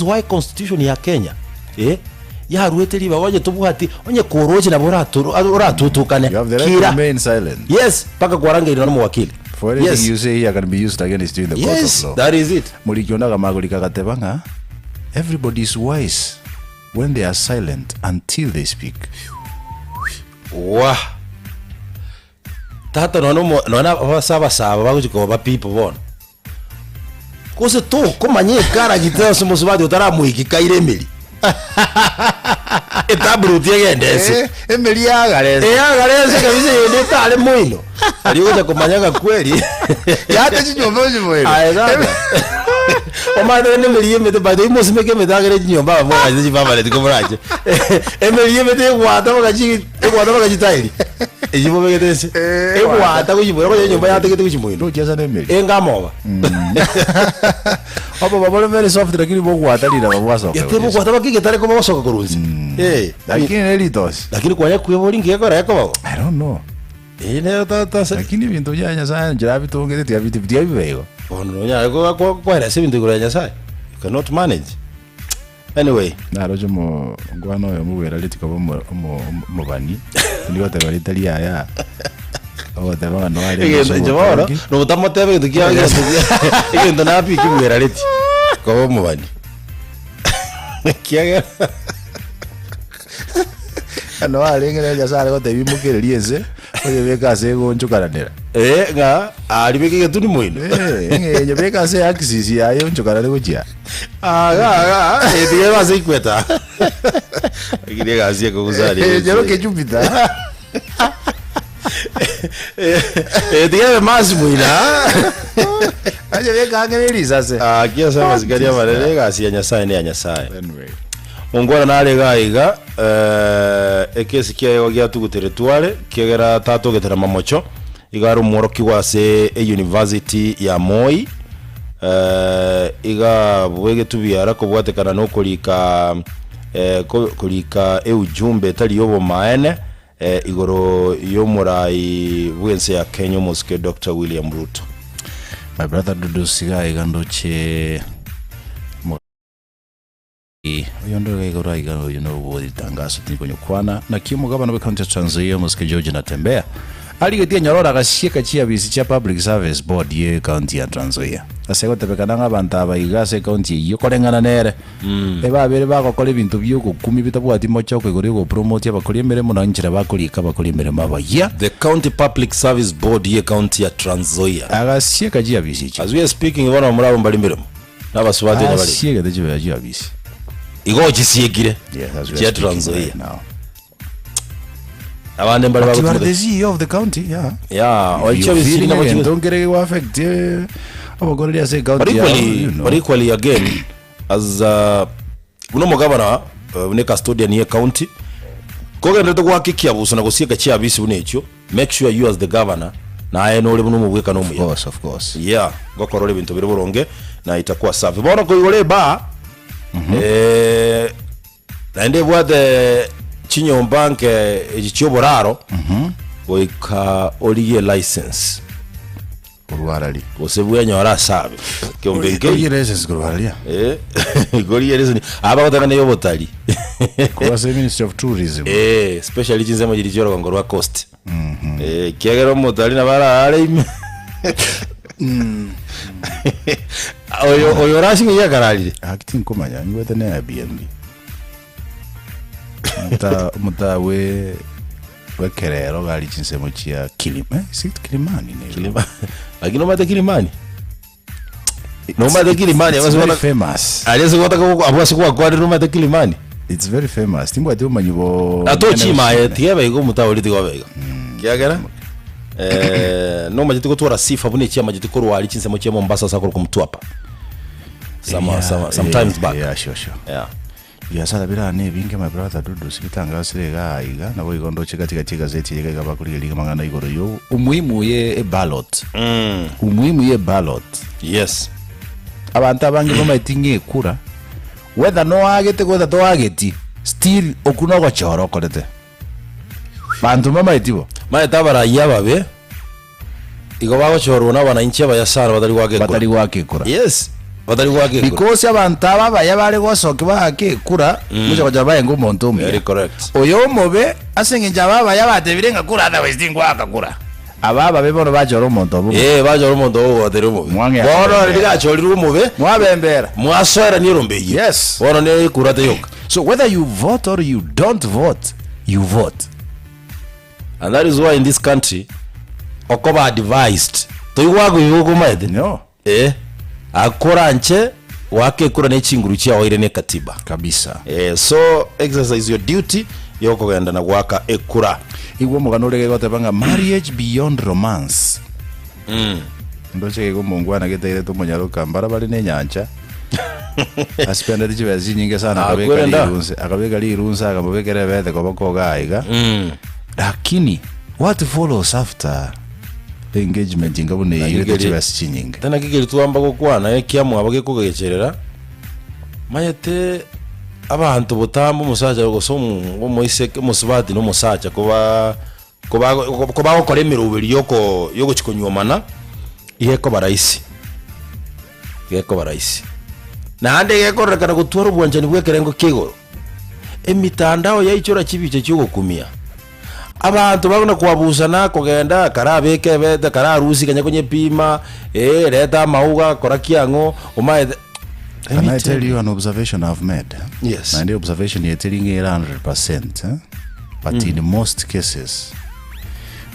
Why constitution ya Kenya eh yaruete ribaga onye tobwati onye koroche nabo oratoro oratutukane You have the right to kira remain silent. yes mpaka kwarangeirwe na omowakili For anything yes you say here can be used against you in the court yes of law. that is it Muriki onde akamagorika agateba ng'a everybody is wise when they are silent until they speak. Wah tata nonya omo nonya ase abasaaba bagochia koba people bono Gose tokomanya ekaragita ase omosubati otaramoiki kaire emeri. Etabruti egende ense. Eh, emeri yagare ense. Eyagare ense kabisa eyende etare moino. Aria ogocha komanya ng'a kweri. Yate chinyomba ochimoire. Aye tata. Omanyete rende emeri ya emete by the way mosimeke emete agere chinyomba aba mwagachete chipermanent komorache. Emeri ya emete egwata mpaka chi egwata mpaka chitairi. Echio mobegete ense. Eh, Egwata gochimoira konya enyomba yategete gochimoino. Tochiesa na emeri. Enga amoba. Oboba bore very soft lakini bogwata riraba bwasoka Gete gochia. bogwata baka egetare koba gosoka korwa inse. Eh. Lakini ne ritosi. Lakini kwanya kwebori nki gekora gekoba bo. I don't know. Eh nero tata se. Lakini ebinto bia Nyasaye nchera abitongete tiabiti tiabibe igo. Bono nonyare ko- ko- koeresa ebinto igoro ya Nyasaye. You cannot manage. Anyway, Naroche omo omwana oyomo bwerareti koba omo- omo- omobani, tindi goteba ritari yaya, ogoteba ng'a noare egento ase inche bono, obotongi. notamoteba egento kia egento kia egento napiki bwerareti koba omobani. Ekiagera Noe arenge nere Nyasaye are gotebia imokereria ense, oyebeke ase egonchokaranera. Eh, ng'a aria beka egetuni moino. Eh, ng'a enyebeke ase eaxis yaye eonchokanane gochia. Aga aga, eh, tiga ebe ase equator. Lakini egasi ekogusa aria Eh, gose. nyeroke Jupiter. Eh, eh, tiga ebe Mars moino. Anyebeke ang'e ne risase. Ah, ki ase amasikani amanene egasi ya Nyasaye ne ya Nyasaye. Anyway. Mongwana nare iga iga, eh, ekesi kiaye igo giatuguteretwe are, kiagera tatogetera mamocho, iga are omworokigwa ase eyunivasiti ya Moi, eh, iga bwegetwe biara kobwatekana na okorika eh, ko- korika eujumbe etari y'obomaene eh, igoro y'omorai bw'ense ya Kenya omosike Doctor William Ruto. My brother Dudus iga iga ndoche Oyonde iga igoro aiga oyo nobw'eritangaso tinkonyokwana. Naki omogabana bw'ecounty ya Trans Nzoia omosike George Natembeya arigetie enyororo agasieka chiabisi chia Public Service Board ye county ya Trans Nzoia ase egotebekana ng'a abanto aba iga ase ecounty eyio koreng'ana nere ebabere bagokora ebinto biogokumia bitabwati mochoko igoro yogopromotia abakori emeremo na enchera bakorika abakori emeremo abayia. The County Public Service Board ye county ya Trans Nzoia. Agasieka chiabisi echi. As we are speaking bono bamura abwo mbari emeremo. Nabasubati onye bare. Asiegete chibesa chiabisi. Igo ochisiekire Yes, as we are chia speaking Trans Nzoia. right now. Abande mbare But you are bagotumeka. the CEO of the county, yeah. Yeah, If oichia you bisiri feeling nabo egento chibe. nkere gego affect eh, obokoreri ase But ecounty yao, equally, you know. but equally again as uh, buna omogabana uh, buna custodian ye county kogenderete goaka ekiabuso na gosieka chiabisi buna echio make sure you as the governor naye nore buna omobwekano Of omuya course, of course. yeah ngokorora ebinto bire boronge na itakuwa safi bono koigora ebar eh, naende ebwate chinyomba nke echi chioboraro goika origie license Korwarari. Gose bwenyore ase abe. Keombe nkeiyo. Origie license korwararia. Eh, igo origie license. Aba bagotaka ne yobotari. Korwa ase Ministry of Tourism. Eh, especially chinsemo chiria chia orogongo rwa coast. Eh, ekiagera omotari nabo ararare ime. Oyo oyo orasing'e yakararire. Gaki tinkomanya, nigwete ne Airbnb. Omuta omuta bwe bw'ekerero gari chinsemo chia Kilim eh, is it Kilimani? Nairobi? Kilima. Lakini omanyete Kilimani? Nomanyete Kilimani It's abase very gotaka famous. aria ase gotaka goko- abwo ase gwakwanire nomanyete Kilimani? It's very famous. Timbwati obomanyi bo Atochima aye tiga ebe igo omotaori tiga obe igo. Kiagera eh nomanyete gotwara sifa buna echi amanyete korwa aria chinsemo chia Mombasa ase akorokwa Mtwapa. Some, Yeah, some, sometimes eh, back. Yeah, sure, sure. Yeah. Ebiasara bire aa nebinge my brother Dudu sibitangasire igaa iga nabo igo ndoche gati gati egazeti eye iga bakorigereria amang'ana igoro yo umuhimu ye eballot umuhimu ye ballot Yes. abanto abange bamaeti ng'a ekura whether noagete whether toageti still okwo nogochora okorete banto mbamaeti bo Maete abarayia ababe igo bagochorwa na abananchi abaya sana batari goaka ekura. batari goaka ekura Yes. Batari goaka ekura. Because abanto aba abaya bare gosokia baake ekura, gocha gocha baenge omonto omuya. Very correct. Oyo omobe, ase eng'encho aba abaya batebire ng'a kura otherwise tingoaka kura. Aba ababe bono bachora omonto obo omobe. Eh, bachora omonto obo ogotere omobe. Mwang'ea Bono kobembera. riria achorirwe omobe, Mwabembera. mwasoerania erombe eyio. Yes. Bono ne ekura teyoka. So whether you vote or you don't vote, you vote. And that is why in this country, okoba advised, toigwakwa igo okomaete. No. Eh, akoranche goaka ekura ne chinguru chiao ire ne katiba. Kabisa. Eh, so exercise your duty yokogenda na goaka ekura. Igwa omogano ore gegoteba ng'a marriage beyond romance. Ndoche geigo omongwana getairete omonyaroka mbara bare ne enyancha aspendete chibesa chinyinge sana Ah, akabeka kwerenda. rirunse akabeka rirunse akamobekera ebete koboko iga iga lakini what follows after engagement inga buna eyio Naki keri- chibesa chinyinge Tena kegeri twamba gokwana ekiamwabo gekogecherera manyete abanto botambe omosacha gose omo- omoiseke omosubati na omosacha koba koba kobagokora emeroberi yoko yogochi konyuomana, iga ekoba rahisi, iga ekoba rahisi. Naende gekororekana gotwara obwanchani bwa ekerengo kia igoro, emitandao yaichora chibicha chia ogokumia, abanto bagona koabusana kogenda karabeke ebete, kararusie kanya konyepima, eh reta amauga, kora kiang'o, omaete Can I tell you an observation I've made? Yes. Naende observation eye teri ng'a ere 100%, eh? but in most cases,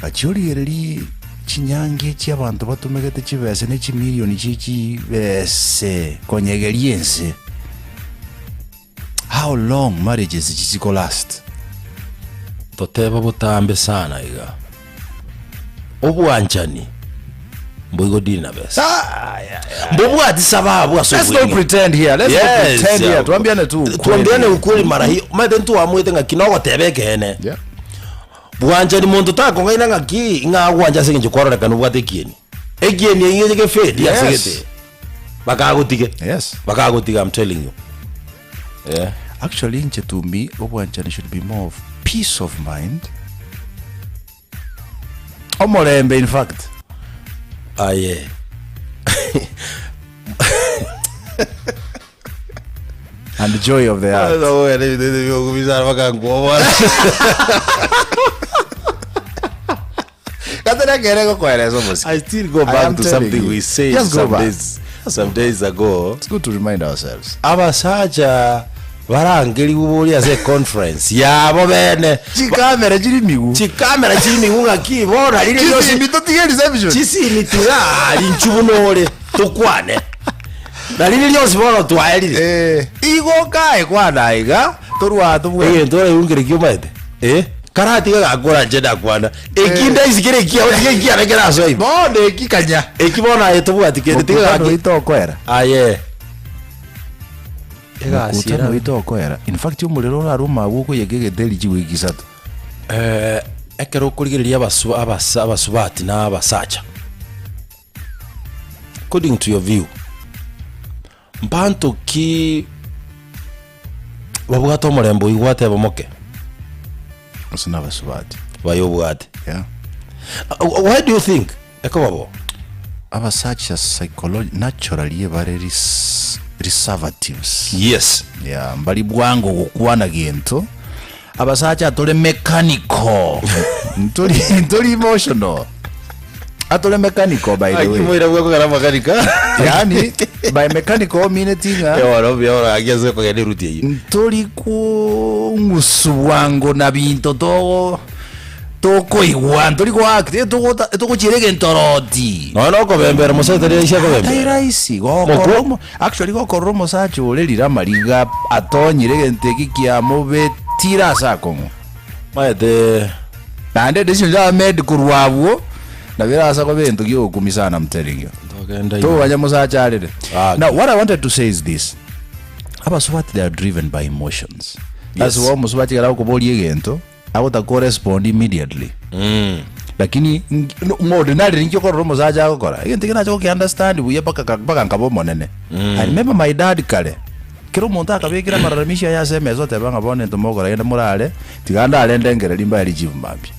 gachia origererie chinyangi echi abanto batumegete chibese ne chimilioni chie chibese konyegeria ense, how long marriages echi chikolast? Toteba botambe sana iga. Obwanchani mboigo diri na besa. Mbobwati sababu ase Let's not obweng'e. pretend here. Let's not Yes, pretend here. yeah. Twambiane tu ukweli. Twambiane ukweli mara hiyo. Maete ntwamwete ng'aki nogoteba ekeene. Yeah. Bwanchani monto takong'aina ng'aki ng'a agwancha ase eng'encho kwarorekana obwate ekieni. Ekieni eyio eche gefedi ase Yes. gete. Bakagotige. Yes. Bakagotiga I'm telling you. Yeah. Actually inche to me obwanchani should be more of peace of mind. Omorembe in fact. Aye. And joy of the heart. Gatari ekere gokoeresa omosike. I still go I back am to telling something you. we said Just go some back. days, some days ago. It's good to remind ourselves. Abasacha barangerigwe boria ase econference yabo bene Chikamera chiri migu. chikamera chiri miguu ng'aki bono rire riosi Chisimi totige reception. chisimi tiga ari inchu buna ore tokwane na rire riosi bono twaerire Eh, igo kae kwana iga torwa tobwe. egento oraigungere ki omaete eh karatiga gakora nche ndakwana eki ndaisi kere ekiao tiga ekiane kerasoa ime Bono eki kanya. eki bono aye tobwati kende tiga Mokutano gaki oito okoera. aye egasi Mokutano era oito okoera. In fact omorero oraruma abwo okoyeka egeteri chiwiki isato. Eh, ekero okorigereria abasu abasa abasubati na abasacha, according to your view, mbanto ki babwate omorembe oyio gwateba moke? Gose na abasubati. Bayobwate. Yeah. Why do you think ekoba bo? Abasacha psychology naturally ebare res reservatives. Yes. Yeah, mbari bwango gokwana gento. Abasacha tore mechanical. Ntori ntori emotional. Atore mechanical by the way. Akimoira bwakogera makanika. Yani by mechanical omineti ng'a Eoro bioro agiase kogenda eruti eyio. ntori kong'usu bwango na binto togo tokoigwa ntori goact etogota etogochiera egentoroti. Nonya na okobembera mosacha tari raisi Tari akobembera. raisi gokorora Mokwo. omo actually gokorora omosacha ore rire amariga atonyire egento eki kiamobetire ase akong'u. Maete Naende decision ya made korwa abwo nabo erase koba egento kia ogokumia sana I'm telling you. Togenda ime. Toganya mosacha arere. Ah. Now what I wanted to say is this. Abasubati they are driven by emotions. That's Yes. why omusubati ekero agokoboria egento agotaka orespond immediately. Lakini ng'ordinarily ninki okorora omosacha agokora? Egento ekio nacha gokiunderstand buya mpaka ka- mpaka nkaba omonene. I remember my dad kare, kera omonto akabekire amararamisho aye ase emesa oteba ng'a bono into mogokora genda morare, tiga ndare ndengereri mbae richibu mambia.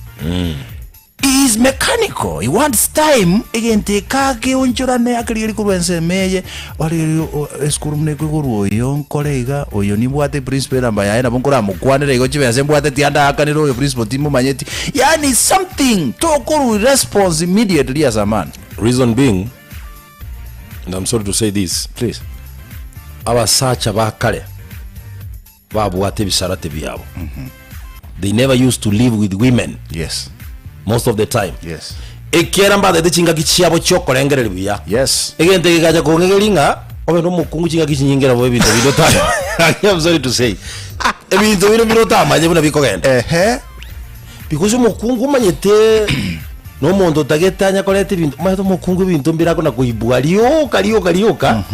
He is. He's mechanical, he wants time, egento eke akeonchorane akerigerie korwa ensemo eye, origererie o- esukuru buna ekoigorwa oyo nkore iga, oyo nimbwate principal enamba yaye nabo nkoramokwanera igo chibesa mbwate tiandakanera oyo principal timomanyeti, yaani something tokorwa response immediately as a man. Reason being, and I'm sorry to say this, Please. abasacha ba kare babwate ebisarate biabo. They never used to live with women Yes. most of the time. Yes. Ekiagera mbatete chingaki chiabo chiokorengereria buya. Yes. Egento eke gegacha kong'egeria ng'a obe nomokungu chingaki chinyinge nabo ebinto binde ota I'm sorry to say. Ebinto bire bire otamanye buna bikogenda. Ehe. Because omokungu omanyete na omonto otagete anya koreta ebinto, omanyete omokungu ebinto mbire akona koibwa rioka rioka rioka,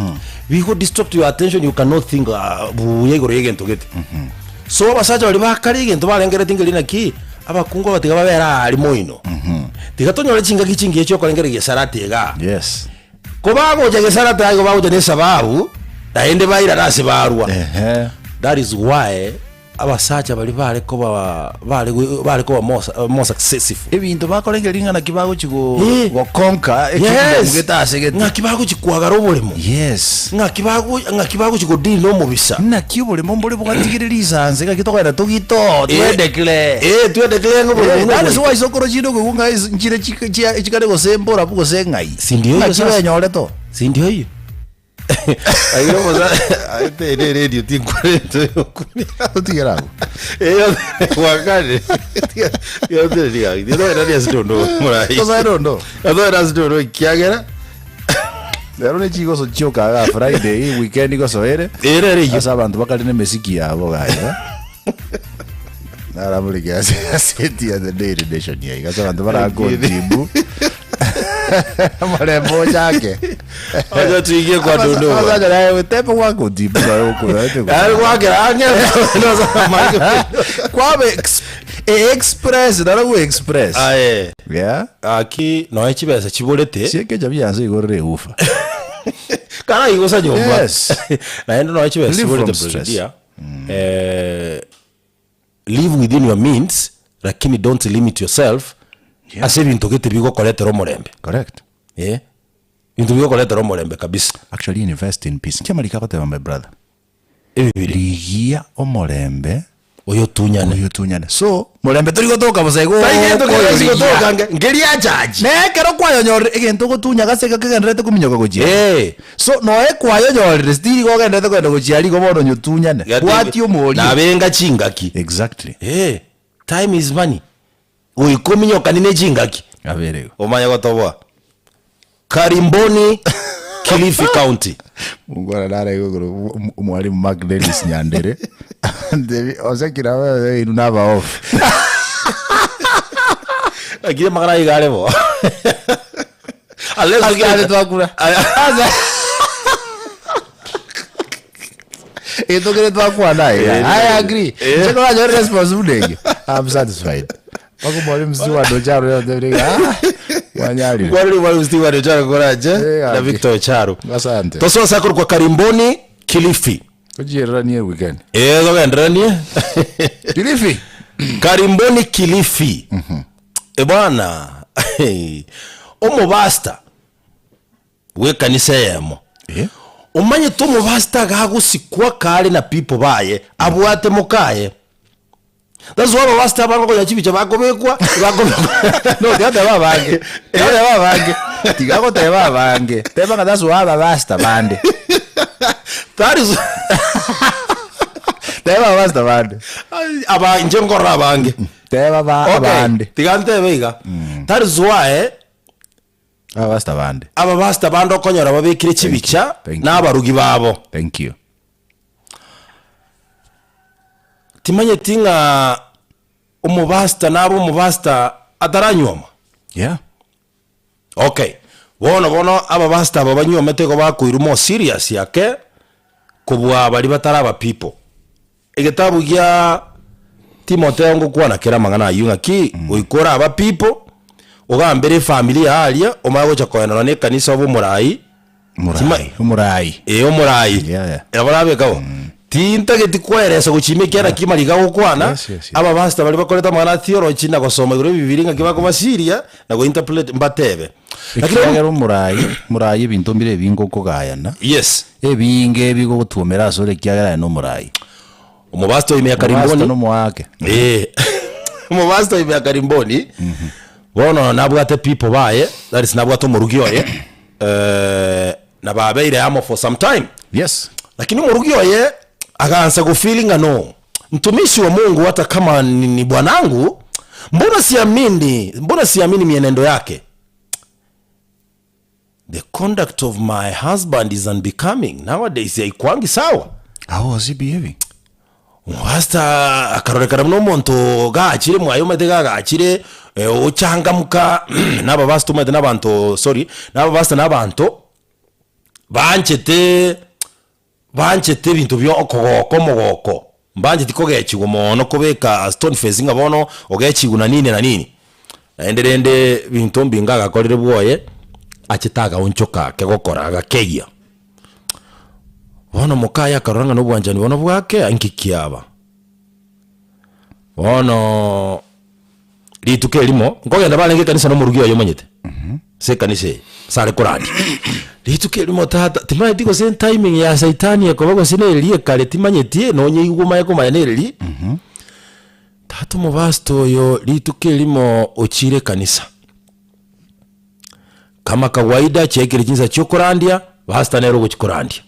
bigo distract your attention you cannot think buya igoro ya egento gete. So abasacha baria ba kare egento barengereti nkeri naki, abakungu aba tiga babere aria moino. Tiga tonyore chingaki chingiya chiokorengereria gesarate igaa. Yes. Kobagocha gesarate iga igo bagocha na esababu, naende bairane ase barwa. Ehe. That is why Abasacha baria bare koba bare bare koba more more successful. Ebinto bakorengereria ng'a naki bagochi go Eh. goconquer ekingdom Yes. gete ase gete. Ng'aki bagochi kwagara oboremo. Yes. Ng'aki bago ng'aki bagochi godeal na omobisa. Naki oboremo mbore bwatigereria risanse ng'aki tokogenda togitoo Eh. twedeclare. Eh, twedeclare ng'a oboremo Eh, buna that is oboito. why sokoro chinde okoigwa ng'a ase nchire chik chia chikare gose mborabu gose ng'ai. Sindio Ng'aki sasa. benyorete oo. Sindio eyio. Lakini omosa ete ere radio tinkwarete yokumia. Otigere abwo. Eyo wakane. Yote ndiga. Ndiga ndani ya sitondo murai. Tosae rondo. Yote ndani sitondo kiagera. Rero ne chigoso chioka iga Friday hii weekend gosoere. Ere ere iyo. Ase abanto bakare na emesiki yabo gaya. Naramurike ase gaseti ya The Daily Nation ya iga ase abanto barakontibu. Omorembe ochake. Acha tuingie kwa Dodoma. Abasacha naye tepe gwakontibu naye okura. Ari gwakera ange. Kwabe ex- e express naro go express. Aye. Yeah. Aki noe chibesa chiborete. Chiekecha biansa igoro reufa. Kara igosa nyomba. Yes. Naende noe chibesa Live chiborete from stress. brigadier. Eh, live within your means lakini don't limit yourself Yeah. ase ebinto gete bigokoretera omorembe. Correct. Eh. Ebinto bigokoretera omorembe kabisa. Actually invest in peace. Nki amariko agoteba my brother? Ebibiri. Rigia omorembe Oyotunyane. oyotunyane. So morembe tori gotoka bosa igo Tai gento kere okoyorigia. gotoka nge ngeria jaji. Na ekero kwayonyorire egento ogotunya gase iga kegendererete kominyoka gochia. Eh. So noe kwayonyorire still igo ogendererete kogenda gochia aria igo bono onyotunyane. Bwatia omorio. Nabenga chingaki. Exactly. Eh. Time is money. Goika ominyokani ne chingaki. Abere igo. Omanye gotoboa. Karimboni, Kilifi County. Mungwana nare igoro mwalimu Mark Dennis Nyandere. Antebi osekira wewe inu naba off. Lakini magana iga are bo. Unless Ase ukire- twakura. Etokere twakwana iga. Eh, I agree. eh. Cheko wanyo response bunenge. I'm satisfied. Wako mwalimu Stewart Ocharo yote ah. Wanyarire. Mwalimu mwalimu Stewart Ocharo korache Eh, na ati. Victor Ocharo. Asante. Tososa korwa Karimboni, Kilifi. Tochiereranie weekend. Eh, togendereranie. Kilifi. Karimboni Kilifi. E bwana. Omobasta bw'ekanisa eyemo. Eh? Omanyete omobasta gagosikwa kare na people baye abwate mokaye. That's why ababasta abange okonya chibicha bakobekwa bakobekwa. No, tiga abange. Tiga abange. Tiga goteba abange. Teba ng'a that's why ababasta bande. That is Teba ababasta bande. aba inche nkorora abange. Teba ba Okay, abande. tiga ntebe iga. That is why Ababasta bande. ababasta bande okonyora babekire chibicha Thank you. na abarugi babo. Thank you. Timanyeti ng'a omobasta nabe omobasta ataranyuoma? Yeah. Okay. Bono bono ababasta aba banyuomete igo bakoirwa more serious ake kobua baria batari aba people. Egetabu gia Timotheo ngokwana kere amang'ana ayio ng'aki goika ore aba people, ogambere efamiri yao aria, omanye gocha koenana na ekanisa obe omorai. Omorai. Omorai. Ee omorai. Yeah, yeah. Nabo nabeka bo. Tintageti koeresa gochia ime ekiagera ki mariga agokwana, Yes, yes, yes. abapastor baria bakorete amang'ana a theology na gosoma igoro y'Ebibilia ng'aki bakobasiria na gointerpret mbatebe. Lakini Ekiagera omorai, morai ebinto mbire ebinge okogayana, Yes. ebinge bigogotuomera asore ekiagera aye nomorai. Omopastor ime ya Omopastor Karimboni. nomoake. Eh. Omopastor ime ya Karimboni, bono nabwate people baye, that is nabwate omorugi oye, na babeire amo for some time. Yes. Lakini omorugi oye agaansa gofeel ng'a no, mtumishi wa Mungu hata kama ni, ni bwanangu, mbona siamini, mbona siamini mienendo yake? The conduct of my husband is unbecoming nowadays haikuangi sawa. How was he behaving? Pastor akarorekana buna omonto gachire mwaye omanyete gagachire eh, ochangamka na abapastor omanyete na abanto sorry, na abapastor na abanto banchete banchete ebinto bia okogoka omogoko, mbancheti kogechigwa mono kobeka stone face ng'a bono ogechigwe na nini na nini. Naende rende ebinto mbinga agakorire bwoye, achete agaonchoka ake gokora agakeyia. Bono mokaye akarora ng'a nobwanchani bono bwakea inki kiaba. Bono rituko erimo, nkogenda barenge ekanisa na omorugi oye omanyete, ase ekanisa eye, ase are korandia. Rituko erimo tata, timanyeti gose etiming ya saitani ekoba gose nereri ekare timanyeti, nonyeigwa omanye komanya nereri, tata omopastor oyo rituko erimo ochire ekanisa. Kama kawaida chiaikire chinsa chiokorandia, pastor nere ogochia korandia.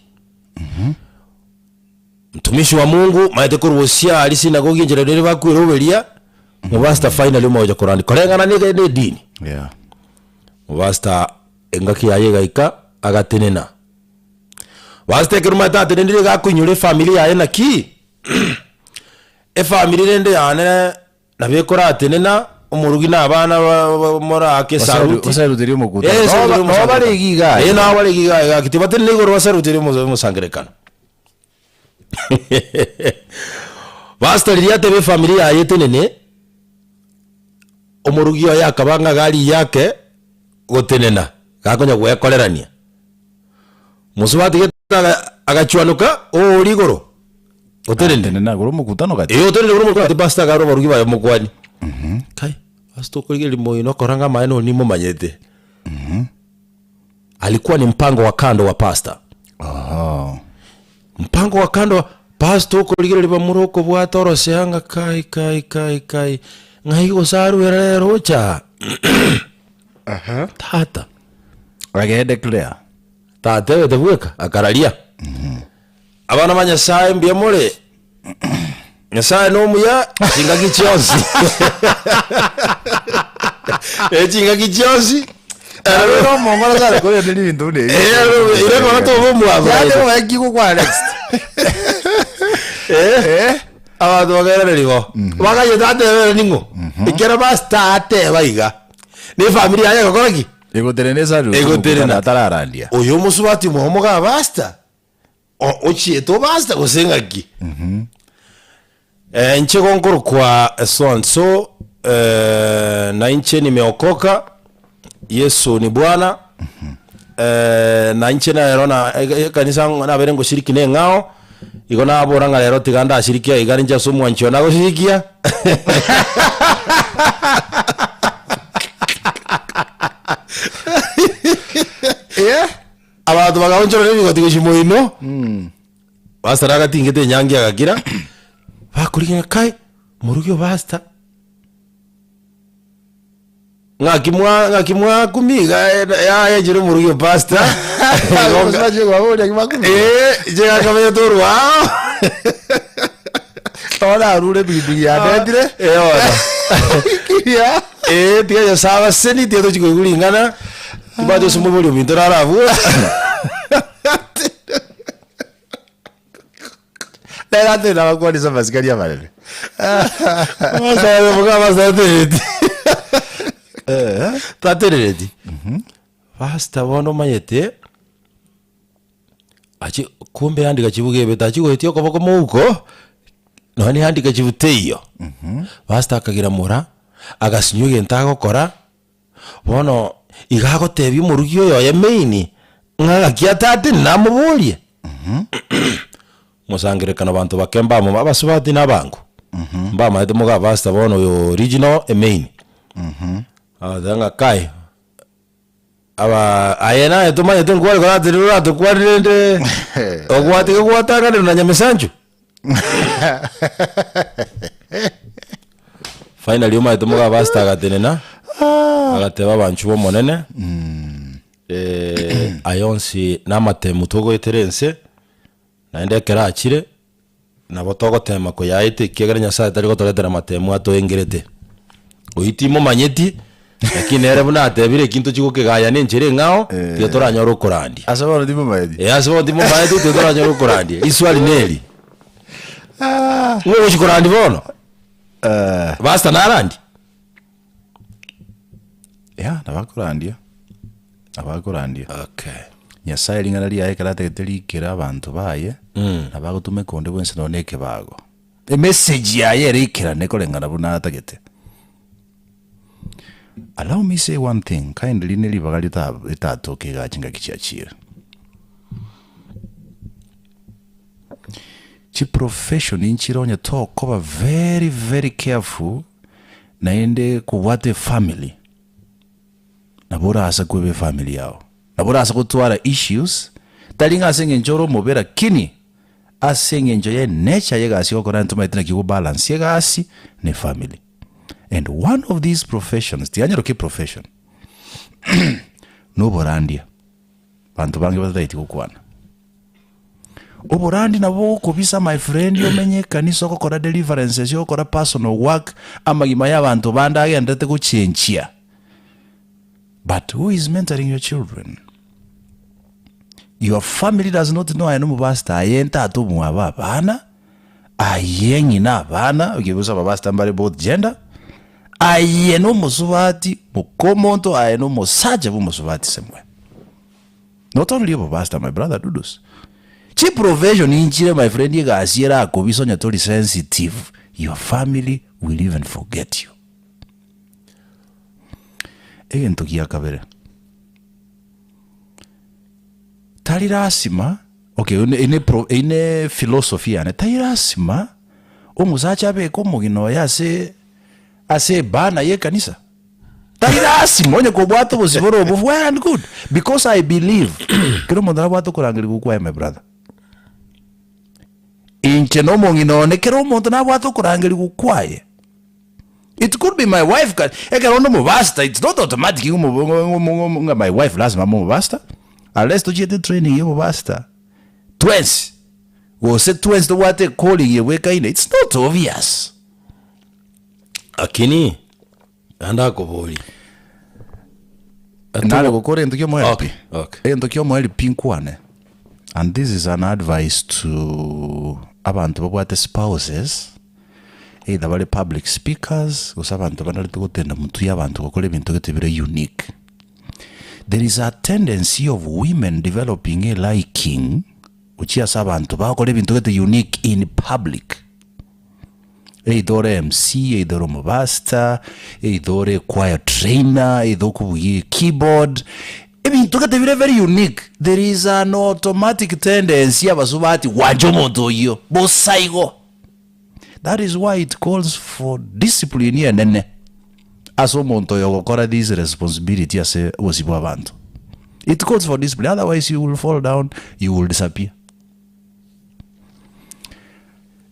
Mtumishi wa Mungu maete korwa osia aria sinagogi enchera riria bakweroberia, mopastor finally omogocha korandia koreng'ana na ege- na edini. Yeah. Mopastor engaki yaye egaika agatenena. Pastor ekero omanyete atenenire iga akoinyora efamiri yaye naki, efamiri rende yane nabo ekoratenena, omorugi na abana ba- moraake esaruti. Osaruterie omokutano. Eh, esaruterie Nabo- nabo bare omosangererekano. iga iga. Eh, nabo bare iga iga gaki, tibatenena igoro basaruterie omosa- omosangererekano. Pastor riria ateba efamiri yaye etenene, omorugi oye akaba ng'a gari yake gotenena, gakonya gwekorerania. Mosubati gete aga- agachwanoka oori igoro, otenene. Tenena igoro omokutano gati. Ee, otenene igoro omokutano gati pastor akare abarugi baye omokwani. Kai, pastor okorigereria moino okora ng'a amaene oria nimomanyete. Alikuwa ni mpango wa kando wa pastor. Oho. Mpango wa kando wa pastor okorigereria bamura okobwata orosea ng'a kai kai kai kai, ng'ai gose arwera rero ocha tata. Agende clear. Tatebete bweka, akararia. Abana ba Nyasaye mbuya more? Nyasaye nomuya chingaki chionsi. Eh, chingaki chionsi. Ero omong'ora sare korende ribinto buna ebi. Eh, ire bono tobe omwabo. Yande moeki gokwana next. Eh, abanto bakairaneria igo. Bakagenda atebere ning'o? Ekero pastor ateba iga, na efamiri yaye egokora ki? Egotenena esare Egotenena. atararandia. Oyo omosubati omwabo moga pastor, o- ochiete opastor gose ng'aki? Eh, inche gonkorokwa so and so, eh, na inche nimeokoka, Yesu ni Bwana, eh, na inche nero na eg- ekanisa nabere ngoshiriki na eng'ao, igo nabora ng'a rero tiga ndashirikia iga ninche ase omwanchi one nagoshirikia. Abanto bagaonchorana ebigoti gochia moino. Pastor agatingete enyangi agakira, bakorigia ng'a kai, morugi o pastor, ng'aki mwa ng'aki mwakumia iga yaya inche nomorugi o pastor. Eh, inche gakamenyete orwa ao. Orarure epikipiki yadetire. Eh, bono. Kiria. Eh, tiga Nyasaye abaseni, tiga tochi koigwa ring'ana, tibwati ase omoibori ominto naro abwo. Nere atende abakwani ase amasikani amanene. Taterereti. Taterereti. Pastor bono omanyete, achi kumbe yandika chibuga ebete achi goetia okoboko mouko, nonye yandika chibu teiyo. Pastor akagira mura, agasinywa egento agokora. Bono iga agotebia omorugi oyo oye main, ng'a ng'aki atate namoborie. Omosangererekano banto bake mbamo abasubati na abango mbamaete moga pastor bono oyo original emain. Agateba ng'a kai aba aye naye tomanyete nkware koraterere oratokwane rende ogwatiga gwatanganire na Nyamisanchu. Finally omanyete moga pastor agatenena agateba abanchwa b'Omonene aya onsi namatemu togoetera ense. Naende ekero achire, nabo togoteema koyaeta, ekiagera Nyasae tari gotoretera amatemu atoengerete. Oyio timomanyeti, lakini nere buna atebire eki ntochia gokegaya na enchera eng'ao, tiga toranyore okorandia. Ase bono timomanyeti. Eh, ase bono timomanyeti, tiga toranyore okorandia. Riswali neri, ng'o ogochia korandia bono? Pastor narandie? Yeah, nabo akorandia, nabo akorandia. Okay. Nyasaye ring'ana riaye ekero atagete riikere abanto baye, nabo agotumeka onde bwensi nonya na ekebago. Emessage yaye ere ikerane koreng'ana buna atagete. Allow me say one thing, kindly ne ribaga rita ritatoke igaa chingaki chiachire. Chiprofession nchire onye tokoba very very careful naende kobwata efamily, nabo orase kweba efamily yao, nabo orase gotwara issues, tari ng'a ase eng'encho ore omobe lakini ase eng'encho ya enature ya egasi ogokora naende tomaete naki ogobalance egasi na efamily. And one of these professions, tiga nyeroke eprofession, na oborandia, banto bange batataeti gokwana. Oborandi nabo bogokobisa my friend omenye ekanisa ogokora deliverances ogokora personal work amagima ya abanto bande agenderete gochenchia but who is mentoring your children? Your family does not know aye nomopastor aye ntata omwabo abana aye ng'ina abana okay gose abapastor mbare both gender aye nomosubati mokomonto aye nomosacha bwomosubati somewhere. Not only obopastor my brother Dudus. Chiprofession inchire my friend egasi erakobisa onye tori sensitive your family will even forget you. Egento gia kabere, tari lasima okay eye ne eye ne philosophy yane, tari lasima omosacha abeke omogina oye ase ase ebanner ya ekanisa. Tari lasima onye kobwate obosibore obwo well and good because I believe kera omonto nabwate okorangerigwa kwaye my brother. Inche na omong'ina one kera omonto nabwate okorangerigwa kwaye. It could be my wife ka ekero onde omopastor it's not automatic ng'a my wife lasima abe omopastor unless tochiete training ya obopastor twensi gose twensi tobwate ecalling ebwekaine it's not obvious. Lakini naende akoboria. Nare gokora egento kia omoerio pi. Okay, okay. Egento kia omoerio pi nkwane, and this is an advice to abanto babwate spouses, either bare public speakers, gose abanto banarete gotenda motwe ya abanto gokora ebinto gete bire unique. There is a tendency of women developing a liking gochia ase abanto bagokora ebinto gete unique in public. Either ore MC, either ore omopastor, either ore choir trainer, either okobugia ekeyboard, ebinto gete bire very unique, there is an automatic tendency abasubati gwancha omonto oyio, bosa igo. That is why it calls for discipline enene ase omonto oyo ogokora this responsibility ase obosio bwa abanto. It calls for discipline, otherwise you will fall down, you will disappear.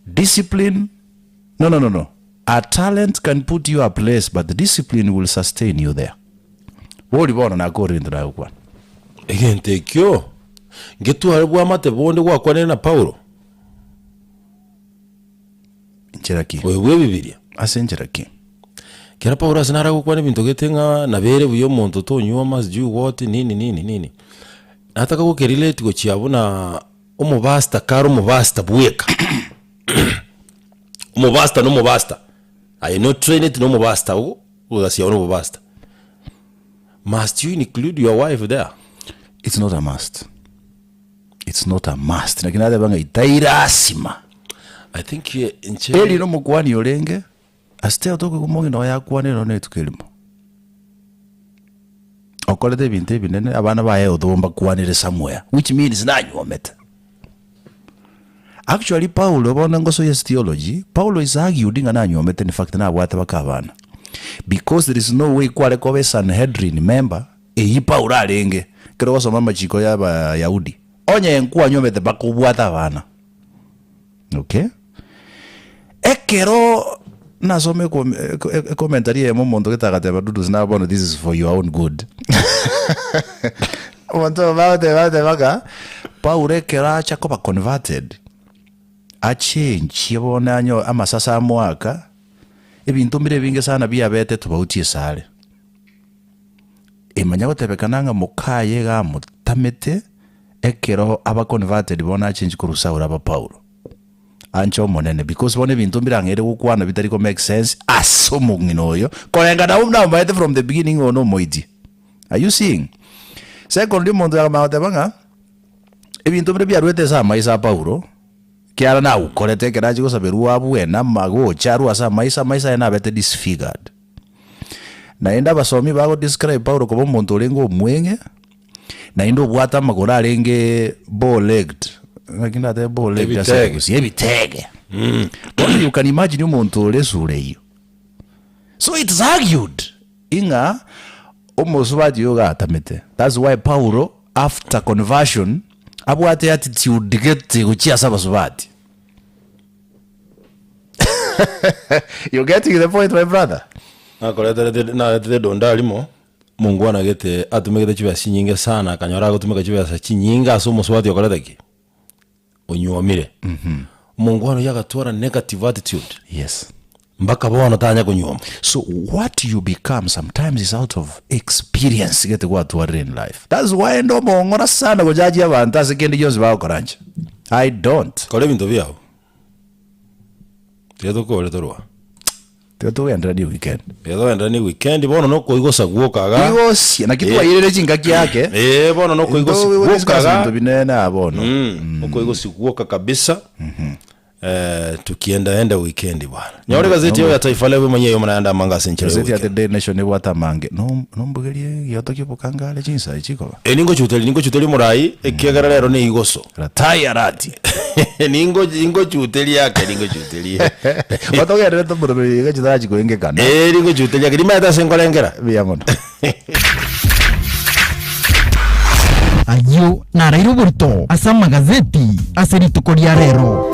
Discipline, no no no no, a talent can put you a place but discipline will sustain you there. Bori bono nakorire into nagokwana. Egento ekio ngetware bwamate bonde gwakwanire na Paulo, Nchera ki? oyo bw'Ebibilia. Ase enchera ki? Ekero Paulo ase nare agokwana ebinto gete ng'a nabere buya omonto tonyuoma sijui what nini nini nini, nataka gokerelate gochia buna Omopastor kare omopastor bweka, omopastor na omopastor, aye no trained na omopastor ogo egasi yago na obopastor, must you include your wife there? It's not a must, it's not a must naki nateba ng'a tai lasima. I think inche. Eli nomokuani orenge, ase tokoigwa omong'ina oye akwanire nonya rituko erimo. Okorete ebinto ebinene, abana baye otobo mbakwanire somewhere, which means nanyuomete. Actually Paulo bono ngosoyia ase theology, Paulo is argued ng'a nanyuomete in fact nabwate baka abana. Because there is no way kware koba e Sanhedrin member eyio Paulo arenge, ekero ogosoma amachiko ya abayahudi, onye nkwanyuomete mpaka obwate abana. Okay? Ekero nasoma eko- eko- ecommentary eyemo omonto gete agateba Dudus na bono this is for your own good. Omonto oyo bagoteba bagoteba ng'a Paulo ekero acha koba converted, achenchie bono anyo amasase amoaka, ebinto mbire ebinge sana biabete tobauti esare. Emanya gotebekana ng'a mokaye iga amotamete, ekero aba converted bono achenchie korwa Saulo aba Paulo. Anche Omonene because bono ebinto mbirang'eire gokwana bitari ko make sense ase omong'ina oyo koreng'ana nabo namomaete from the beginning ng'a oyo nomoiti. Are you seeing? Secondly omonto akamanya goteba ng'a ebinto bire biaruete ase amaiso a Paulo, ekiagera nagokorete ekero achia gosaberwa abwene amagocha arwe ase amaiso, amaiso aye nabete disfigured. Naende abasomi bago describe Paulo koba omonto orenge omweng'e, naende obwate amagoro arenge bow legged, naki ndatebe bow legged ase Ebitege. ekegusii, ebitege. Bono you can imagine omonto ore esura eyio. So it's argued ing'a omosubati oyo iga atamete. That's why Paulo after conversion abwate attitude gete gochia ase abasubati. You getting the point my brother? Nakoreterete naretete donda rimo, mongwana gete atumegete chibesa chinyinge sana akanyora agotumeka chibesa chinyinge ase omosubati okorete ki? Onyuomire. Omongwana oyio agatwara negative attitude. Yes. Mpaka bono tanya konyuoma. So what you become sometimes is out of experience gete gwatwarire in life. That's why inde omong'ora sana gojaji abanto ase kende gionsi bagokora inche. I don't. Kora ebinto biao. Tiga tokore torwa. Tiga togenderanie weekend. Tiga togenderanie weekend bono nokoigosa gwoka iga. Igosia naki Eh. twairire chingaki ake. Eh, bono nokoigosi Nto- gwoka discuss iga. binto binene aa bono. Okoigosi gwoka kabisa. Eh, tukienda enda weekend bwana. Nyore gazeti eo ya Taifa Leo emanye eyo muna yanda amanga ase enchera ya Gazeti ya weekend. The Daily Nation ebwate amange. No- Nombugerie egioto ki'obokanga are chinsa echi chikoba. Eh, ningochuteria ningochuteria omorai ekiagera rero ne igoso. Ratai arati. Ningo ningochuteria ake ningochuteria. Otogenderete omoroberi iga chitarachi koengekana. Eh, ningochuteria ake nimaete ase nkorengera. Mbuya mono. Ayio naraire oborito ase amagazeti ase rituko ria rero.